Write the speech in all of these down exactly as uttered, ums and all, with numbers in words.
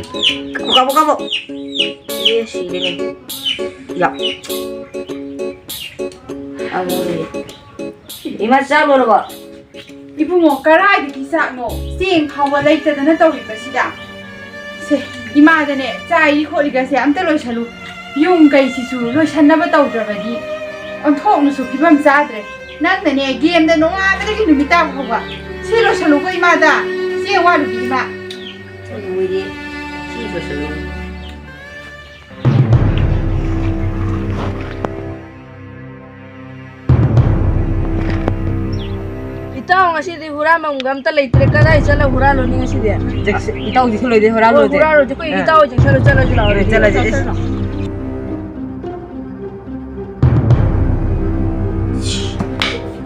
ꯀꯥꯞꯄꯣ, ꯀꯥꯞꯄꯣ, ꯀꯥꯞꯄꯣ꯫ ꯑꯦ, ꯁꯤꯔꯦꯅꯦ꯫ ꯌꯥ꯫ ꯑꯃꯨꯛ ꯂꯩ꯫ ꯏꯃꯥ, ꯆꯥꯛ ꯂꯣꯏꯔꯕꯣ? ꯏꯕꯨꯡꯉꯣ, ꯀꯔꯥꯏꯗꯒꯤ ꯆꯥꯛꯅꯣ? ꯆꯦꯡ ꯐꯥꯎꯕ ꯂꯩꯇꯗꯅ ꯇꯧꯔꯤꯕꯁꯤꯗ꯫ ꯁꯦ, ꯏꯃꯥꯗꯅꯦ, ꯆꯥꯏꯔꯤ ꯈꯣꯠꯂꯤꯒꯁꯦ ꯑꯝꯇ ꯂꯣꯏꯁꯜꯂꯨ꯫ ꯌꯨꯝ ꯀꯩꯁꯤꯁꯨ ꯂꯣꯏꯁꯟꯅꯕ ꯇꯧꯗ꯭ꯔꯕꯗꯤ ꯑꯣꯟꯊꯣꯛꯅꯁꯨ ꯐꯤꯕꯝ ꯆꯥꯗ꯭ꯔꯦ꯫ ꯅꯪꯅꯅꯦ, ꯒꯦꯝꯗ ꯅꯣꯡꯉꯥꯟꯕꯗꯒꯤ ꯅꯨꯃꯤꯠ ꯇꯥꯕ ꯐꯥꯎꯕ꯫ ꯁꯤ ꯂꯣꯏꯁꯜꯂꯨꯀꯣ ꯏꯃꯥꯗ꯫ ꯆꯦꯡ ꯋꯥꯠꯂꯨꯕꯤ ꯏꯃꯥ꯫ ꯂꯣꯏꯔꯦ꯫ ꯁꯤ ꯂꯣꯏꯁꯜꯂꯨ꯫ ꯏꯇꯥꯎ, ꯉꯁꯤꯗꯤ ꯍꯨꯔꯥꯟꯕꯝꯒ ꯑꯝꯇ ꯂꯩꯇ꯭ꯔꯦ꯫ ꯀꯗꯥꯏ ꯆꯠꯂ ꯍꯨꯔꯥꯜꯂꯨꯅꯤ ꯉꯁꯤꯗꯤ? ꯏꯇꯥꯎꯗꯤ ꯁꯨ ꯂꯣꯏꯗꯦ, ꯍꯨꯔꯥꯜꯂꯨꯔꯁꯦ꯫ ꯍꯨꯔꯥꯜꯂꯨꯔꯁꯦ꯫ ꯑꯩꯈꯣꯏ ꯑꯥ꯫ ꯏꯇꯥꯎ ꯍꯣꯏ ꯆꯠꯁꯜꯂꯨ, ꯆꯠꯂꯁꯤ ꯂꯥꯛꯑꯣ꯫ ꯍꯣꯏ, ꯆꯠꯂꯁꯦ꯫ ꯆꯠꯂꯣ, ꯆꯠꯂꯣ꯫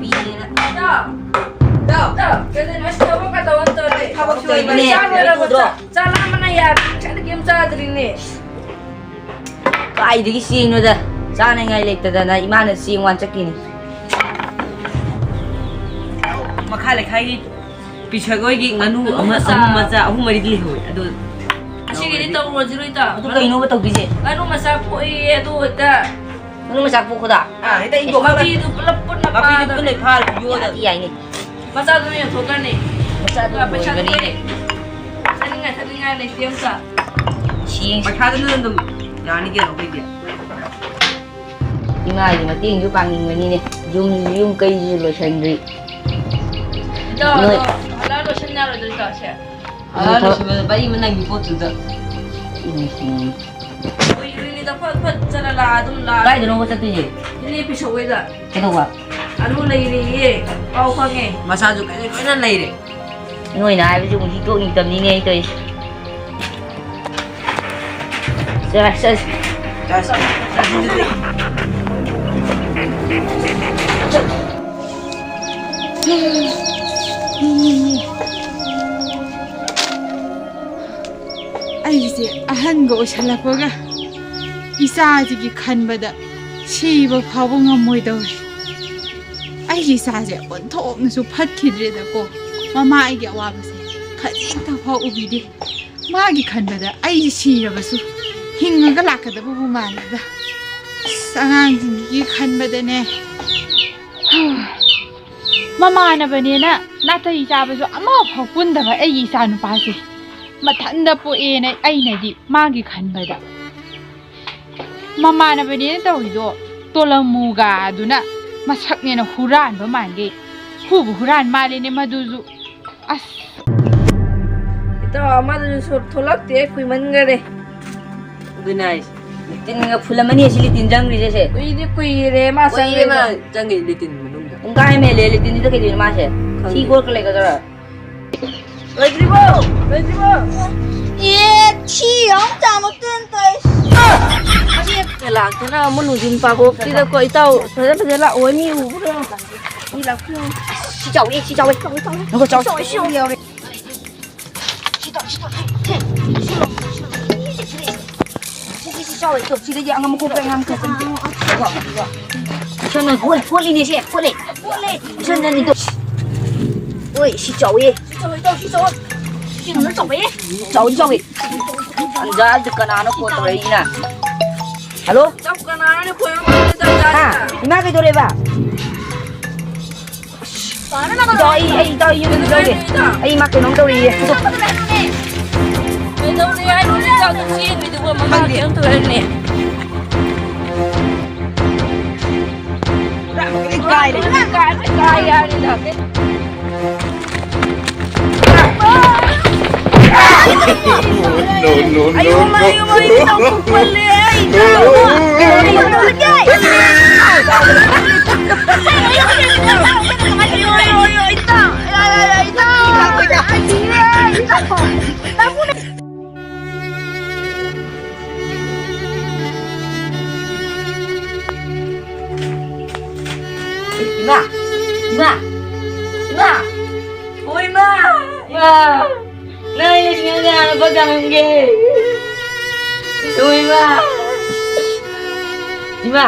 ꯏꯇꯥꯎ, ꯏꯇꯥꯎ, ꯏꯇꯥꯎ, ꯀꯩꯗꯧꯔꯤꯅꯣ? ꯑꯁ, ꯊꯕꯛꯀ ꯇꯧꯔꯛꯇ꯭ꯔꯦ꯫ ꯊꯕꯛ ꯁꯨꯕꯅꯦ꯫ ꯆꯥꯛ ꯂꯣꯏꯔꯕꯣ? ꯎꯗ꯭ꯔꯣ? ꯆꯥꯛ, ꯆꯥꯛ ꯂꯥꯝꯕꯅ ꯌꯥꯗ꯭ꯔꯦ꯫ ꯉꯁꯥꯏꯗꯒꯤ ꯑꯝ ꯆꯥꯗ꯭ꯔꯤꯅꯦ꯫ ꯀꯥꯏꯗꯒꯤ ꯆꯦꯡꯅꯣꯗ? ꯆꯥꯅꯉꯥꯏ ꯂꯩꯇꯗꯅ ꯏꯃꯥꯅ ꯆꯦꯡ ꯋꯥꯟ ꯆꯠꯈꯤꯅꯤ꯫ ꯃꯈꯥ ꯂꯩꯀꯥꯏꯒꯤ ꯄꯤꯁꯛ ꯍꯣꯏꯒꯤ ꯉꯥꯅꯨ ꯉꯥꯅꯨ ꯑꯃ, ꯃꯆꯥ꯫ ꯑꯍꯨꯝ ꯃꯆꯥ, ꯑꯍꯨꯝ ꯃꯔꯤꯗꯤ ꯂꯩꯍꯧꯋꯦ꯫ ꯑꯗꯣ ꯉꯁꯤꯒꯤꯗꯤ ꯇꯧꯔꯨꯔꯁꯤꯔꯣ, ꯏꯇꯥꯎ? ꯑꯗꯨ ꯀꯩꯅꯣꯕ ꯇꯧꯗꯣꯏꯁꯦ? ꯉꯥꯅꯨ ꯃꯆꯥ ꯄꯣꯛꯏꯌꯦ, ꯑꯗꯨ ꯍꯦꯛꯇ꯫ ꯉꯥꯅꯨ ꯃꯆꯥ ꯄꯣꯛꯄꯗ? ꯑꯥ, ꯍꯦꯛꯇ ꯏꯟꯊꯣꯛꯈ꯭ꯔꯒ ꯃꯄꯤꯗꯨ ꯄꯨꯂꯞ ꯄꯨꯟꯅ ꯃꯄꯤꯗꯨ ꯐꯥꯗꯕꯅꯦ꯫ ꯄꯨꯟꯅ ꯐꯥꯔ ꯌꯣꯜꯂ꯫ ꯌꯥꯗꯤ ꯌꯥꯏꯅꯦ꯫ ꯃꯆꯥꯗꯨꯅ ꯌꯣꯟꯊꯣꯛꯈ꯭ꯔꯅꯤ꯫ ꯃꯆꯥꯗꯨ ꯑꯗꯨꯒ ꯄꯩꯁꯥ ꯂꯣꯏꯕꯅꯤꯅꯦ꯫ ꯄꯤꯔꯛꯑꯦ꯫ ꯆꯥꯅꯤꯡꯉꯥꯏ ꯊꯛꯅꯤꯡꯉꯥꯏ ꯂꯩꯇꯦ ꯑꯝꯇ꯫ ꯁꯤ ꯌꯦꯡꯁꯤ꯫ ꯄꯩꯁꯥꯗꯨꯅ ꯑꯗꯨꯝ ꯌꯥꯅꯤ ꯀꯩꯅꯣ ꯑꯩꯈꯣꯏꯗꯤ꯫ ꯏꯃꯥꯒꯤ ꯃꯇꯦꯡꯁꯨ ꯄꯥꯡꯅꯤꯡꯕꯅꯤꯅꯦ꯫ ꯌꯨꯝ, ꯌꯨꯝ ꯀꯩꯁꯨ ꯂꯣꯏꯁꯟꯗ꯭ꯔꯤ꯫ ꯏꯇꯥꯎ, ꯅꯣꯏ ꯑꯗꯣ ꯍꯜꯂꯛꯑ ꯂꯣꯏꯁꯟ ꯌꯥꯔꯣꯏꯗ꯭ꯔꯣ ꯏꯇꯥꯎꯁꯦ? ꯍꯜꯂꯛꯑ ꯂꯣꯏꯁꯟꯕꯗ ꯃꯔꯤ ꯑꯃ ꯅꯪꯒꯤ ꯄꯣꯠꯇꯨꯗ꯫ ꯎꯝ, ꯎꯝ꯫ ꯎꯏ, ꯎꯏꯔꯤꯗ ꯐꯠ ꯐꯠ ꯆꯠꯂ ꯂꯥꯛꯑ ꯑꯗꯨꯝ ꯂꯥꯛꯑ꯫ ꯀꯥꯏꯗꯅꯣꯕ ꯆꯠꯇꯣꯏꯁꯦ? ꯏꯅꯦ ꯄꯤꯁꯧ ꯍꯣꯏꯗ꯫ ꯀꯩꯗꯧꯕ? ꯑꯗꯨ ꯂꯩꯔꯤꯌꯦ, ꯄꯥꯎ ꯐꯪꯉꯦ꯫ ꯃꯆꯥꯁꯨ ꯀꯩꯅꯣ ꯂꯣꯏꯅ ꯂꯩꯔꯦ꯫ ꯅꯣꯏꯅ ꯍꯥꯏꯕꯁꯤ ꯑꯃꯨꯛ ꯍꯤꯛꯇꯣꯛꯅꯤꯡꯗꯕꯅꯤꯅꯦ ꯑꯩ ꯇꯧꯔꯤꯁꯦ꯫ ꯆꯠ, ꯆꯠ꯫ ꯆꯠ, ꯆꯠ꯫ ꯑꯩꯁꯦ ꯑꯍꯟꯒ ꯑꯣꯏꯁꯜꯂꯛꯄꯒ ꯏꯆꯥꯁꯤꯒꯤ ꯈꯟꯕꯗ ꯁꯤꯕ ꯐꯥꯎꯕ ꯉꯝꯃꯣꯏꯗꯧꯔꯦ꯫ ꯑꯩꯒꯤ ꯏꯆꯥꯁꯦ ꯑꯣꯟꯊꯣꯛꯅꯁꯨ ꯐꯠꯈꯤꯗ꯭ꯔꯦꯗꯀꯣ꯫ ꯃꯃꯥ ꯑꯩꯒꯤ ꯑꯋꯥꯕꯁꯦ ꯈꯖꯤꯛꯇ ꯐꯥꯎ ꯎꯕꯤꯗꯦ꯫ ꯃꯥꯒꯤ ꯈꯟꯕꯗ ꯑꯩꯁꯦ ꯁꯤꯔꯕꯁꯨ ꯍꯤꯡꯉꯒ ꯂꯥꯛꯀꯗꯕꯕꯨ ꯃꯥꯜꯂꯦꯗ꯫ ꯑꯁ, ꯑꯉꯥꯡꯁꯤꯡꯒꯤ ꯈꯟꯕꯗꯅꯦ꯫ ꯃꯃꯥꯟꯅꯕꯅꯦꯅ ꯅꯥꯇꯩ ꯆꯥꯕꯁꯨ ꯑꯃꯐꯥꯎ ꯄꯨꯟꯗꯕ ꯑꯩꯒꯤ ꯏꯆꯥ ꯅꯨꯄꯥꯁꯦ ꯃꯊꯟꯇ ꯄꯣꯛꯑꯦꯅ ꯑꯩꯅꯗꯤ ꯃꯥꯒꯤ ꯈꯟꯕꯗ꯫ ꯃꯃꯥꯟꯅꯕꯅꯦꯅ ꯇꯧꯔꯤꯗꯣ ꯇꯣꯂꯝꯃꯨꯒꯥꯗꯨꯅ ꯃꯁꯛꯅꯦꯅ ꯍꯨꯔꯥꯟꯕ ꯃꯥꯟꯒꯩ ꯍꯨꯕꯨ ꯍꯨꯔꯥꯟ ꯃꯥꯜꯂꯦꯅꯦ ꯃꯗꯨꯁꯨ꯫ ꯑꯁ꯫ ꯏꯇꯥꯎ, ꯑꯃꯗꯨꯁꯨ ꯊꯣꯛꯂꯛꯇꯦ, ꯀꯨꯏꯃꯟꯈꯔꯦ꯫ ꯑꯗꯨꯅꯦ ꯍꯥꯏꯁꯦ꯫ ꯂꯦꯇꯤꯟꯒ ꯐꯨꯜ ꯑꯃꯅꯤ ꯑꯁꯤ ꯂꯦꯇꯤꯟ ꯆꯪꯈ꯭ꯔꯤꯁꯦ ꯁꯦ꯫ ꯀꯨꯏꯗꯤ ꯀꯨꯏꯔꯦ ꯃꯥ ꯀꯨꯏꯔꯦ ꯆꯪꯈ꯭ꯔꯤꯗꯣ꯫ ꯃꯥ ꯆꯪꯉꯤ ꯂꯦꯇꯤꯟ ꯃꯅꯨꯡꯗ꯫ ꯄꯨꯡꯈꯥꯏ ꯑꯃ ꯍꯦꯜꯂꯦ ꯂꯦꯇꯤꯟꯁꯤꯗ ꯀꯩꯗꯧꯔꯤꯅꯣ ꯃꯥꯁꯦ? ꯈꯪꯗꯦ꯫ ꯊꯤ ꯀꯣꯠꯀ ꯂꯩꯒꯗ꯭ꯔꯥ? ꯂꯣꯏꯗ꯭ꯔꯤꯕꯣ? ꯂꯣꯏꯗ꯭ꯔꯤꯕꯣ? ꯑꯦ, ꯊꯤ ꯌꯥꯝ ꯆꯥꯝꯃꯛꯇꯅ ꯇꯧꯔꯤꯁꯦ꯫ ꯆꯦꯛꯀ ꯂꯥꯛꯇꯅ ꯑꯃꯨꯛ ꯅꯨꯡꯊꯤꯟ ꯄꯥꯕꯣꯛꯁꯤꯗꯀꯣ ꯏꯇꯥꯎ ꯐꯖ ꯐꯖ ꯂꯥꯛꯑꯣ, ꯃꯤ ꯎꯕ꯭ꯔꯣ? ꯃꯤ ꯂꯥꯛꯄ꯭ꯔꯣ? ꯁꯤ ꯆꯥꯎꯋꯦ, ꯁꯤ ꯆꯥꯎꯋꯦ꯫ ꯉꯥꯏꯈꯣ, ꯆꯥꯎ꯫ ꯁꯤ ꯆꯥꯎꯋꯦ, ꯁꯤ ꯆꯥꯎꯋꯦ꯫ ꯁꯤ ꯇꯧ, ꯁꯤ ꯇꯧ꯫ ꯁꯤ, ꯁꯤ, ꯁꯤ, ꯁꯤ, ꯁꯤ, ꯁꯤ, ꯁꯤ, ꯁꯤ, ꯁꯤ ꯆꯥꯎꯋꯦ꯫ ꯇꯣ, ꯁꯤꯗꯒꯤ ꯑꯉꯥꯡ ꯃꯈꯣꯡ ꯄꯔꯦꯡ ꯉꯥꯡ ꯊꯣꯛꯄꯅꯤ꯫ ꯁꯣꯝꯗ ꯍꯣꯠ-, ꯍꯣꯠꯂꯤꯅꯦ ꯁꯦ, ꯍꯣꯠꯂꯦ꯫ ꯍꯣꯠꯂꯦ꯫ ꯁꯣꯝꯗꯅꯤ ꯇꯣ꯫ ꯑꯣꯏ, ꯁꯤ ꯆꯥꯎꯋꯦ꯫ ꯁꯤ ꯆꯥꯎꯋꯦ, ꯇꯧ, ꯁꯤ ꯆꯥꯎꯋꯦ꯫ ꯁꯤ ꯌꯥꯝꯅ ꯆꯥꯎꯋꯦ꯫ ꯆꯥꯎꯋꯤ, ꯆꯥꯎꯋꯤ꯫ ꯇꯟꯖꯥꯁꯤꯗ ꯀꯅꯥꯅꯣ ꯐꯣꯟ ꯇꯧꯔꯛꯏꯁꯤꯅ? ꯍꯜꯂꯣ? ꯆꯥꯎ, ꯀꯅꯥꯅꯣꯅꯦ ꯐꯣꯟ ꯇꯧꯔꯛꯏꯁꯤꯅ? ꯍꯥ? ꯏꯃꯥ ꯀꯩꯗꯧꯔꯦꯕ? ꯏꯇꯥꯎ, ꯑꯩ, ꯑꯩ, ꯏꯇꯥꯎ, ꯑꯩ ꯌꯨꯝꯗ ꯆꯠꯂꯨꯒꯦ꯫ ꯑꯩ ꯏꯃꯥ ꯀꯩꯅꯣꯝ ꯇꯧꯔꯤꯌꯦ꯫ ꯀꯩꯗꯧꯔꯦ ꯍꯥꯏꯅꯣ? ꯏꯇꯥꯎꯗꯣ ꯆꯦꯟꯕꯤꯗꯨꯕꯨ ꯃꯃꯥ ꯈꯪꯗꯦ꯫ ꯀꯩꯅꯣꯝ ꯇꯧꯔꯦꯅꯦ꯫ ꯄꯨꯔꯥ ꯀꯥꯏꯔꯦ꯫ ꯀꯥꯏ, ꯀꯥꯏ ꯍꯥꯏꯔꯤꯅꯣ? No, no, no, ꯑꯌꯨꯝ, no. ꯑꯌꯨꯝ, ꯑꯌꯨꯝ, ꯑꯌꯨꯝ, ꯇꯧꯊꯣꯛꯄꯜꯂꯦ, ꯑꯩ ꯏꯆꯥ ꯅꯨꯄꯥ꯫ ꯏꯃꯥ! ꯏꯃꯥ! ꯏꯃꯥ! ꯑꯣ, ꯏꯃꯥ! ꯏꯃꯥ! ꯅꯪ ꯑꯩ ꯂꯩꯇ꯭ꯔꯤꯉꯩꯗ ꯀꯅꯥꯅ ꯄꯣꯠ ꯊꯥꯡꯉꯝꯒꯦ? ꯏꯃꯥ! ꯏꯃꯥ!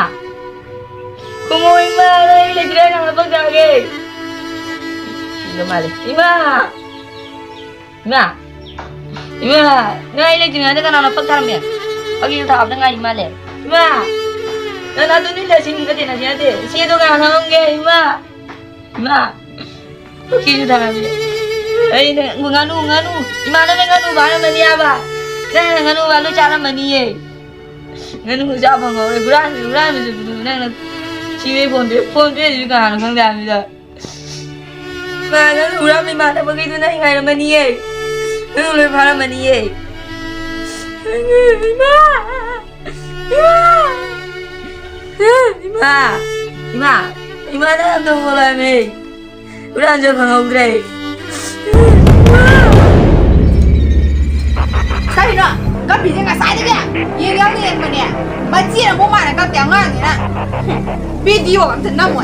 ꯈꯨꯝꯃꯣ, ꯏꯃꯥ! ꯅꯪ ꯑꯩ ꯂꯩꯇ꯭ꯔꯤꯉꯩꯗ ꯀꯅꯥꯅ ꯄꯣꯠ ꯊꯥꯡꯉꯝꯒꯦ? ꯁꯤꯕ ꯃꯥꯜꯂꯦ꯫ ꯏꯃꯥ! ꯏꯃꯥ! ꯏꯃꯥ, ꯏꯃꯥ, ꯑꯩ ꯂꯩꯇ꯭ꯔꯤꯉꯩꯗ ꯀꯅꯥꯅꯣ ꯐꯛ ꯊꯥꯔꯝꯃꯦ? ꯐꯛ ꯏꯁꯨ ꯊꯥꯕꯗ ꯉꯥꯏꯔꯤ ꯃꯥꯜꯂꯦ꯫ ꯏꯃꯥ, ꯅꯪ ꯑꯗꯨ ꯅꯤꯜꯂ ꯁꯤꯡ ꯅꯠꯇꯦ, ꯅꯠꯇꯦ, ꯅꯠꯇꯦ꯫ ꯏꯆꯦꯗꯣ ꯀꯅꯥꯅꯣ ꯍꯪꯒꯦ, ꯏꯃꯥ? ꯏꯃꯥ, ꯐꯛ ꯏꯁꯨ ꯊꯥꯔꯝꯃꯦ꯫ ꯑꯩꯅ ꯉꯥꯅꯨ, ꯉꯥꯅꯨ, ꯏꯃꯥ, ꯅꯪꯅ ꯉꯥꯅꯨ ꯐꯥꯔꯝꯃꯅꯤ ꯍꯥꯏꯕ꯫ ꯅꯪꯅ ꯉꯥꯅꯨ ꯐꯥ ꯂꯣꯏ ꯆꯥꯔꯝꯃꯅꯤꯌꯦ꯫ ꯉꯥꯅꯨ ꯆꯥ ꯐꯪꯍꯧꯔꯦ꯫ ꯍꯨꯔꯥꯟꯕꯤ, ꯍꯨꯔꯥꯟꯕꯤꯁꯨ ꯅꯪꯅ ꯁꯤꯕꯩ ꯐꯣꯟ ꯄꯦ-, ꯐꯣꯟ ꯄꯦꯁꯤꯁꯨ ꯀꯅꯥꯅꯣ ꯈꯪꯗꯦ ꯍꯥꯏꯕꯅꯤꯗ꯫ ꯏꯃꯥ, ꯅꯪ ꯍꯨꯔꯥꯟꯕ ꯏꯃꯥꯟꯅꯕꯈꯩꯗꯨꯅ ꯑꯩ ꯉꯥꯏꯔꯝꯃꯅꯤꯌꯦ꯫ ꯅꯪ ꯂꯣꯏ ꯐꯥꯔꯝꯃꯅꯤꯌꯦ꯫ ꯏꯃꯥ! ꯏꯃꯥ! ꯏꯃꯥ! ꯏꯃꯥ! ꯏꯃꯥ, ꯅꯪ ꯑꯝꯇ ꯍꯧꯒꯠꯂꯣ ꯍꯥꯏꯕꯅꯦ꯫ ꯍꯨꯔꯥꯟꯕ ꯐꯪꯍꯧꯗ꯭ꯔꯦ꯫ ꯀꯔꯤꯅꯣ? ꯀꯞꯄꯤꯁꯦ ꯉꯁꯥꯏꯗꯒꯤ ꯌꯦꯡ ꯌꯥꯝ ꯌꯦꯡꯕꯅꯦ꯫ ꯃꯆꯦ ꯑꯃꯨꯛ ꯃꯥꯅ ꯀꯞꯇꯦ ꯑꯉꯥꯡꯅꯤꯅ꯫ ꯚꯤꯗꯤꯑꯣ ꯑꯝꯇ ꯅꯝꯃꯣ꯫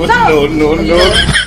ꯆꯠꯂꯣ꯫ No, no, no.